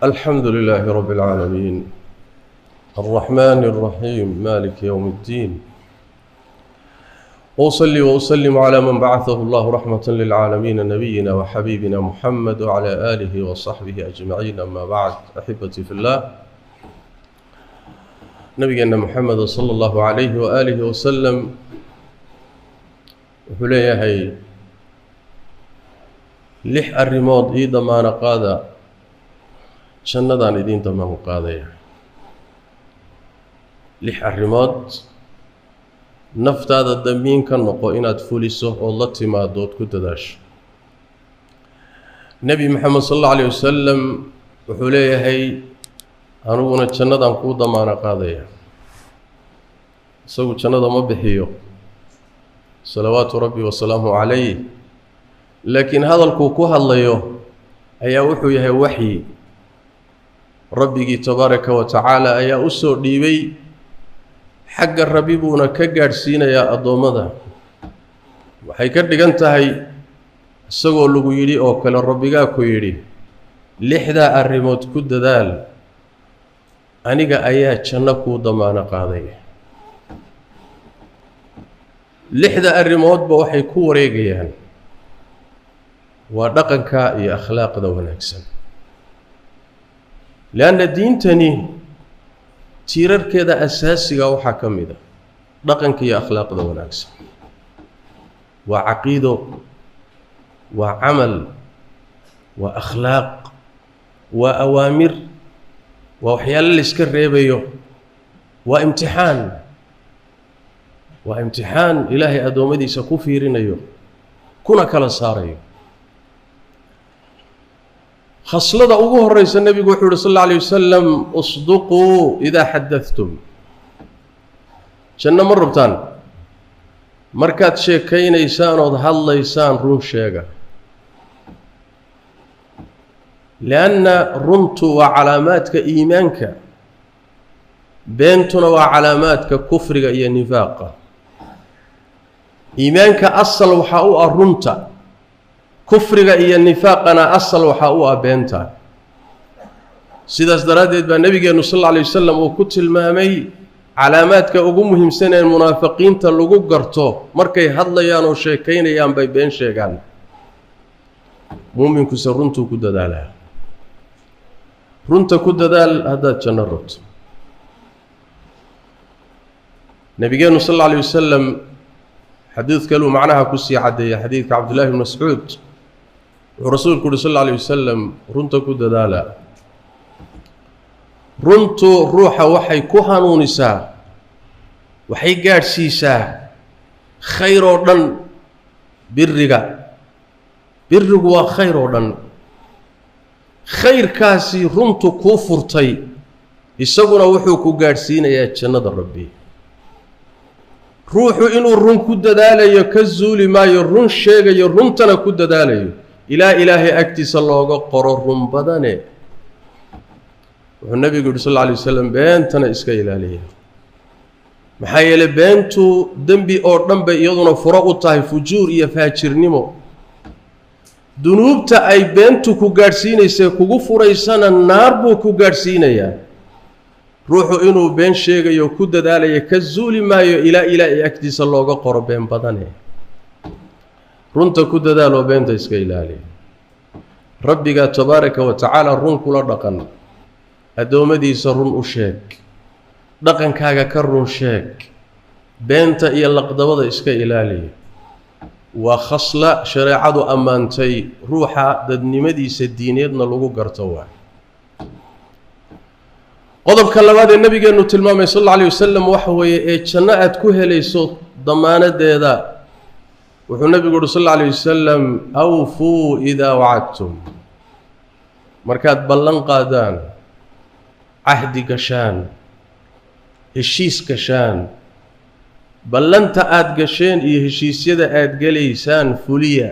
الحمد لله رب العالمين الرحمن الرحيم مالك يوم الدين وأصلي وأسلم على من بعثه الله رحمة للعالمين نبينا وحبيبنا محمد وعلى آله وصحبه أجمعين أما بعد أحبتي في الله نبينا محمد صلى الله عليه وآله وسلم wuxuu leeyahay lix arrimood ii damaano qaada jannadaan idiin damaano qaadaya. Lix arrimood naftaada damiin ka noqo inaad fuliso ood la timaado ood ku dadaasho. Nebi Maxamed sal allahu alayh wasalam wuxuu leeyahay aniguna jannadaan kuu damaano qaadaya. Isagu jannada ma bixiyo salawaatu rabbi wasalaamu calayh, laakiin hadalkuu ku hadlayo ayaa wuxuu yahay waxyi rabbigii tabaaraka wa tacaala ayaa u soo dhiibay, xagga rabbi buuna ka gaadhsiinayaa addoommada. Waxay ka dhigan tahay isagoo lagu yidhi oo kale rabbigaa ku yidhi lixdaa arrimood ku dadaal, aniga ayaa janno kuu damaano qaaday. Lixda arrimoodba waxay ku wareegayaan waa dhaqanka iyo akhlaaqda wanaagsan, lianna diintani tiirarkeeda asaasiga waxaa ka mid a dhaqanka iyo akhlaaqda wanaagsan. Waa caqiido, waa camal, waa akhlaaq, waa awaamir, waa waxyaalo layska reebayo, waa imtixaan, waa imtixaan ilaahay addoommadiisa ku fiirinayo kuna kala saarayo. Khaslada ugu horeysa nebigu wuxuu yuhi sal alla alayh wasalam: usduquu idaa xadadtum. Janno ma rabtaan? Markaad sheekaynaysaan ood hadlaysaan run sheega, lianna runtu waa calaamaadka iimaanka, beentuna waa calaamaadka kufriga iyo nifaaqa. Iimaanka asal waxaa u ah runta, kufriga iyo nifaaqana asal waxaa u ah beenta. Sidaas daraaddeed baa nebigeennu sal alla alay wasalam uu ku tilmaamay calaamaadka ugu muhiimsan ee munaafiqiinta lagu garto markay hadlayaan oo sheekaynayaan bay been sheegaan. Muuminkuse runtuu ku dadaalaa. Runta ku dadaal haddaad janno rabto. Nebigeennu sal alla alay wasalam xadiid kaluu macnaha kusii caddeeyay, xadiidka Cabdullahi bn Mascuud, wuxuu rasuulku uhi sal alla alay wasalam: runta ku dadaala, runtu ruuxa waxay ku hanuunisaa, waxay gaadhsiisaa khayr oo dhan. Biriga, birigu waa khayr oo dhan. Khayrkaasi runtu kuu furtay isaguna wuxuu ku gaadhsiinayaa jannada rabbi. Ruuxu inuu run ku dadaalayo ka zuuli maayo, run sheegayo, runtana ku dadaalayo, ilaa ilaahay agtiisa looga qoro run badane. Wuxuu nebigu yidhi sal alla alay wasalam: beentana iska ilaaliya, maxaa yeelay beentu dembi oo dhan bay iyaduna furo u tahay, fujuur iyo faajirnimo. Dunuubta ay beentu ku gaadhsiinaysay kugu furaysana naar buu ku gaadhsiinayaa. Ruuxu inuu been sheegayo ku dadaalayo ka zuuli maayo ilaa ilaahay agtiisa looga qoro been badane. Runta ku dadaaloo beenta iska ilaaliya. Rabbigaa tabaaraka wa tacaala run kula dhaqan, addoommadiisa run u sheeg, dhaqankaaga ka run sheeg, beenta iyo laqdabada iska ilaaliya. Waa khasla shareecadu ammaantay, ruuxa dadnimadiisa diineedna lagu garto. Waay qodobka labaad ee nabigeennu tilmaamay sal alla alay wasalam waxa weeye ee janno aad ku helayso damaanadeeda. Wuxuu nebigu uhi sal alla alay wasalam: awfuu idaa wacadtum. Markaad ballan qaadaan, cahdi gashaan, heshiis gashaan, ballanta aada gasheen iyo heshiisyada aada gelaysaan fuliya,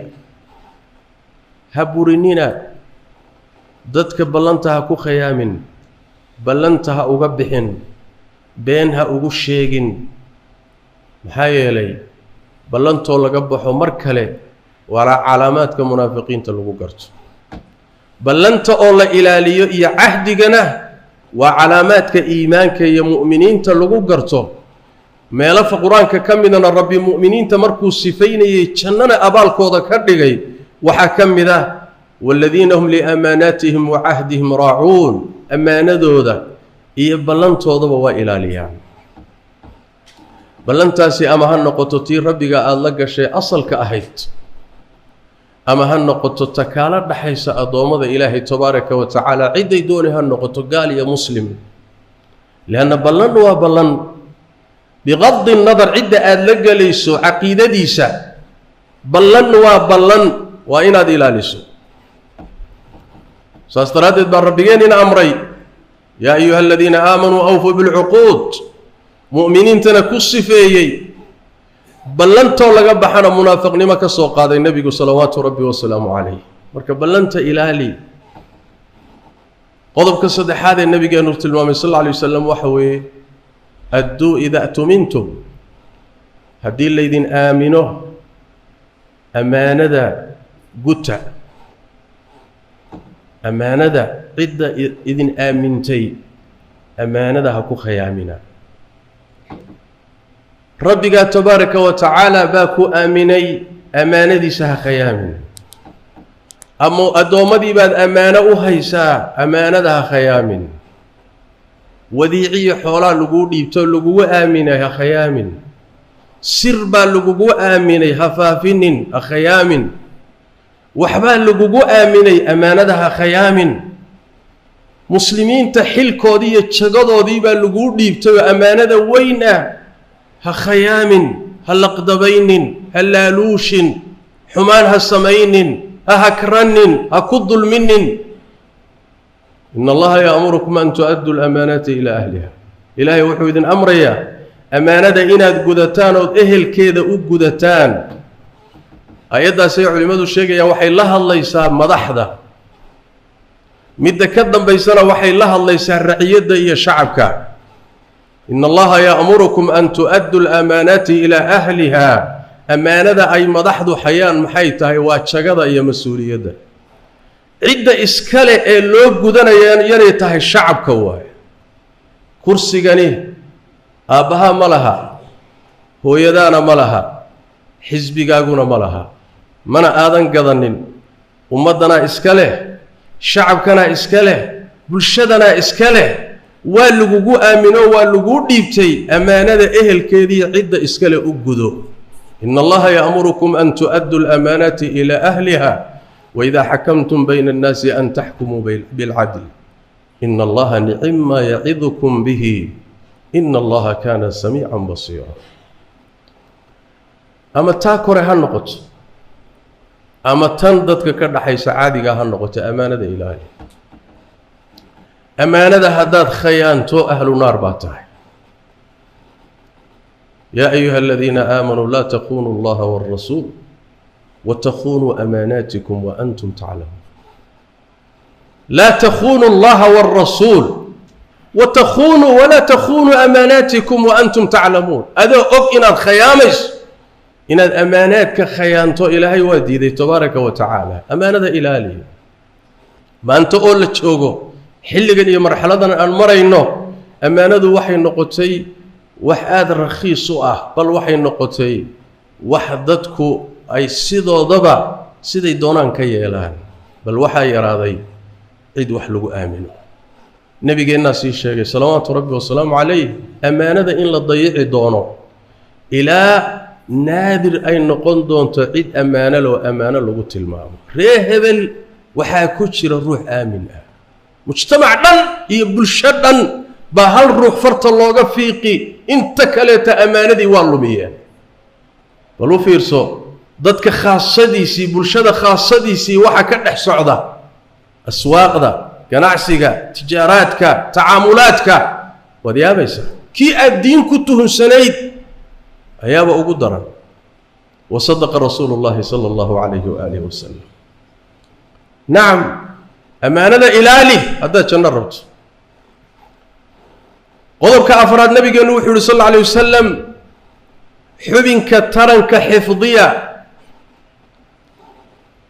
ha burinina. Dadka ballanta ha ku khayaamin, ballanta ha uga bixin, been ha ugu sheegin. Maxaa yeelay ballantoo laga baxo mar kale waa calaamaadka munaafiqiinta lagu garto. Ballanta oo la ilaaliyo iyo cahdigana waa calaamaadka iimaanka iyo mu'miniinta lagu garto. Meelafa qur-aanka ka midana Rabbi mu'miniinta markuu sifaynayey jannana abaalkooda ka dhigay waxaa ka mid ah waaladiina hum liamaanaatihim wa cahdihim raacuun. Ammaanadooda iyo ballantoodaba waa ilaaliyaan. Ballantaasi ama ha noqoto tii Rabbiga aada la gashay asalka ahayd, ama ha noqoto takaalo dhaxaysa addoommada Ilaahay tabaaraka wa tacaala, cidday dooni ha noqoto, gaal iyo muslim. Lianna ballan waa ballan, biqadi nadar cidda aada la gelayso caqiidadiisa, ballan waa ballan, waa inaad ilaaliso. Saas daraaddeed baa Rabbigeen ina amray, yaa ayuha aladiina aamanuu awfuu bilcuquud. Mu'miniintana ku sifeeyey, ballantoo laga baxana munaafiqnimo ka soo qaaday Nebigu salawaatu Rabbi wasalaamu calayh. Marka ballanta ilaali. Qodobka saddexaad ee Nabigeenu tilmaamay sal alla alay wasalam waxa weeye adduu idaa tumintum. Haddii laydin aamino, ammaanada guta. Ammaanada cidda idin aamintay ammaanada ha ku khayaamina. Rabbigaa tabaaraka wa tacaala baa ku aaminay, ammaanadiisa ha khayaamin. Ama addoommadii baad ammaano u haysaa, ammaanada ha khayaamin. Wadiiciyo xoolaa laguu dhiibto, lagugu aaminay, ha khayaamin. Sir baa lagugu aaminay, ha faafinin, ha khayaamin. Waxbaa lagugu aaminay, ammaanada ha khayaamin. Muslimiinta xilkoodii iyo jagadoodii baa laguu dhiibtay oo ammaanada weyn ah, ha khayaamin, ha laqdabaynin, ha laaluushin, xumaan ha samaynin, ha hakranin, ha ku dulminin. In Allaha ya'murukum an tu'addu lamaanaati ilaa ahliha. Ilaahay wuxuu idin amrayaa ammaanada inaad gudataan ood ehelkeeda u gudataan. Aayaddaasay culimmadu sheegayaan waxay la hadlaysaa madaxda, midda ka dambaysana waxay la hadlaysaa raciyadda iyo shacabka. In Allaha ya'murukum an tu'addu lamaanaati ilaa ahliha. Ammaanada ay madaxdu hayaan maxay tahay? Waa jagada iyo mas-uuliyadda. Cidda iskale ee loo gudanaya yanay tahay shacabka waaye. Kursigani aabbaha ma laha, hooyadaana ma laha, xisbigaaguna ma laha, mana aadan gadanin. Ummaddanaa iska leh, shacabkanaa iska leh, bulshadanaa iska leh. Waa lagugu aamino, waa laguu dhiibtay. Ammaanada ehelkeediiyo cidda iskale u gudo. In Allaha ya'murukum an tu'addu lamaanaati ilaa ahliha waidaa xakamtum bayna annaasi an taxkumuu bilcadl ina Allaha nicima yacidukum bihi ina Allaha kaana samiican basiira. Ama taa kore ha noqoto, ama tan dadka ka dhaxaysa caadigaa ha noqoto, ammaanada ilaali. Ammaanada haddaad khayaanto, ahlu naar baa tahay. Yaa ayuha aladiina aamanuu laa takunuu Allaha wاlrasuul watakunuu amaanaatikum waantum taclamuun. Laa takunuu Allaha wاlrasuul watakunuu walaa takunuu amaanaatikum waantum taclamuun. Adoo og inaad khayaamayso, inaad ammaanaadka khayaanto, Ilaahay waa diiday tabaaraka wa tacaala. Ammaanada ilaaliya. Maanta oo la joogo xilligan iyo marxaladan aan marayno, ammaanadu waxay noqotay wax aada rakhiis u ah, bal waxay noqotay wax dadku ay sidoodaba siday doonaan ka yeelaan, bal waxaa yaraaday cid wax lagu aamino. Nebigeennaa sii sheegay salawaatu Rabbi wasalaamu calayh ammaanada in la dayici doono, ilaa naadir ay noqon doonto cid ammaano loo ammaano lagu tilmaamo. Ree hebel waxaa ku jira ruux aamin ah. Mujtamac dhan iyo bulsho dhan baa hal ruux farta looga fiiqi, inta kaleeta ammaanadii waa lumiyeen. Bal u fiirso dadka khaasadiisii, bulshada khaasadiisii, waxa ka dhex socda aswaaqda, ganacsiga, tijaaraadka, tacaamulaadka, waad yaabaysaa. Kii aad diin ku tuhunsanayd ayaaba ugu daran. Wasadaqa rasuulu llahi sala Allahu calayhi waaalihi wasalam. Nacam, ammaanada ilaali haddaad janno rabto. Qodobka afraad, Nabigeenu wuxuu yihi sal alla alay wasalam: xubinka taranka xifdiya.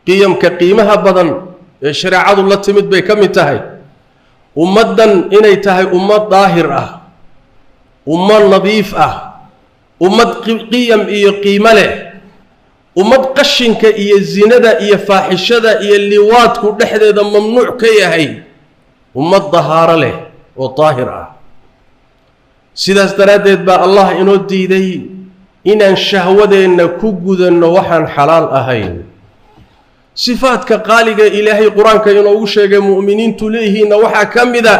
Qiyamka qiimaha badan Ee shareecadu la timid bay ka mid tahay ummaddan inay tahay ummad daahir ah, ummad nadiif ah, ummad qiyam iyo qiimo leh, ummad qashinka iyo zinada iyo faaxishada iyo liwaadku dhexdeeda mamnuuc ka yahay, ummad dahaaro leh oo daahir ah. Sidaas daraaddeed baa Allah inoo diiday inaan shahwadeenna ku gudanno waxaan xalaal ahayn. Sifaadka qaaliga Ilaahay Qur-aanka inoogu sheegay mu'miniintu leeyihiinna waxaa ka mid a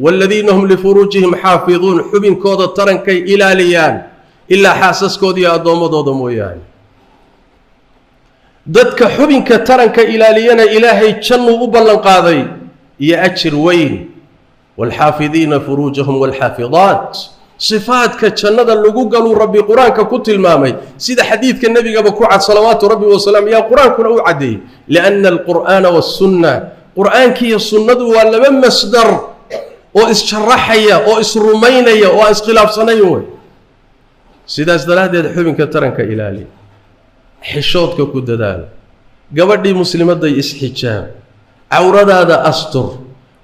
waaladiina hum lifuruujihim xaafiduun, xubinkooda tarankay ilaaliyaan ilaa xaasaskooda iyo addoommadooda mooyaane. Dadka xubinka taranka ilaaliyana Ilaahay jannuu u ballanqaaday iyo ajir weyn. Waalxaafidiina furuujahum waalxaafidaat, sifaadka jannada lagu galuu Rabbi Qur-aanka ku tilmaamay, sida xadiidka nebigaba ku cad salawaatu Rabbi wasalaam, yaa Qur-aankuna u caddeeyey. Lianna alqur'aana wasunna, Qur-aankiiyo sunnadu waa laba masdar oo isjaraxaya oo isrumaynaya oo aan iskhilaafsanayn wey. Sidaas daraaddeed xubinka taranka ilaali, xishoodka ku dadaal, gabadhii muslimadday isxijaab, cawradaada astur,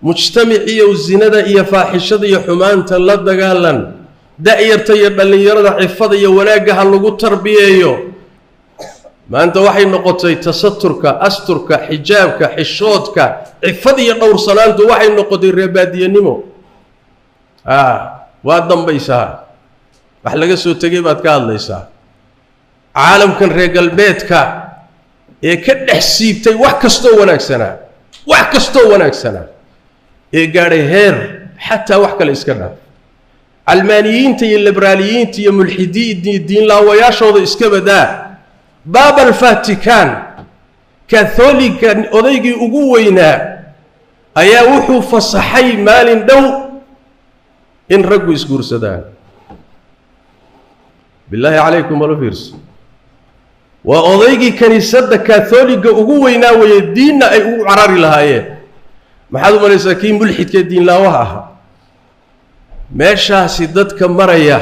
mujtamiciyow zinada iyo faaxishada iyo xumaanta la dagaalan, da'yarta iyo dhallinyarada cifada iyo wanaagga ha lagu tarbiyeeyo. Maanta waxay noqotay tasaturka, asturka, xijaabka, xishoodka, cifada iyo dhowrsanaantu waxay noqotay reebaadiyanimo. Waa dambaysaa, wax laga soo tegay baad ka hadlaysaa. Caalamkan reer galbeedka ee ka dhex siibtay wax kastoo wanaagsanaa, wax kastoo wanaagsanaa ee gaadhay heer xataa wax kale iska dhaaf, calmaaniyiinta iyo liberaaliyiinta iyo mulxidiinta iyo diinlaawayaashooda iska badaa, baabal Vatican katholiga odaygii ugu weynaa ayaa wuxuu fasaxay maalin dhow in raggu isguursadaan. Bilaahi calaykum, malo fiirso, waa odaygii kiniisadda katholiga ugu weynaa weeye, diinna ay ugu carari lahaayeen. Maxaad u malaysaa kii mulxidkee diinlaawaha ahaa? Meeshaasi dadka maraya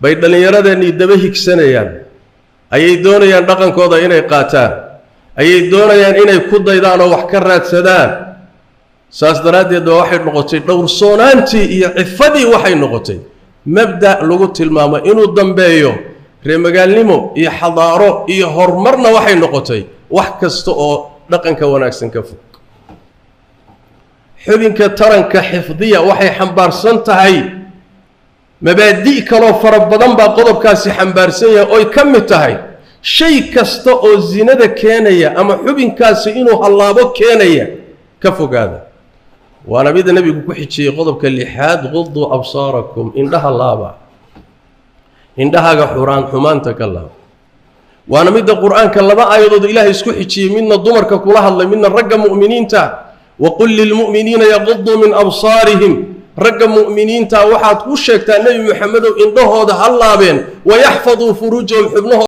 bay dhallinyaradeenii daba higsanayaan, ayay doonayaan dhaqankooda inay qaataan, ayay doonayaan inay ku daydaan oo wax ka raadsadaan. Saas daraaddeed ba waxay noqotay dhowrsoonaantii iyo cifadii, waxay noqotay mabda' lagu tilmaamo inuu dambeeyo reemagaalnimo iyo xadaaro iyo horumarna, waxay noqotay wax kasta oo dhaqanka wanaagsan ka fog. Xubinka taranka xifdiya waxay xambaarsan tahay mabaadi' kaloo fara badan baa qodobkaasi xambaarsan yahay, oy ka mid tahay shay kasta oo zinada keenaya ama xubinkaasi inuu hallaabo keenaya ka fogaada. Waana mida nebigu ku xijiyey qodobka lixaad, quduu absaarakum, indhaha laaba, indhahaaga xuraan xumaanta ka laaba. Waana midda Qur-aanka laba aayadood Ilaahay isku xijiyey, midna dumarka kula hadlay, midna ragga mu'miniinta. Waqul lilmu'miniina yaquduu min absaarihim, ragga mu'miniinta waxaad ku sheegtaa Nebi Moxamedow indhahooda ha laabeen, wayaxfaduu furuujahum, xubnahooda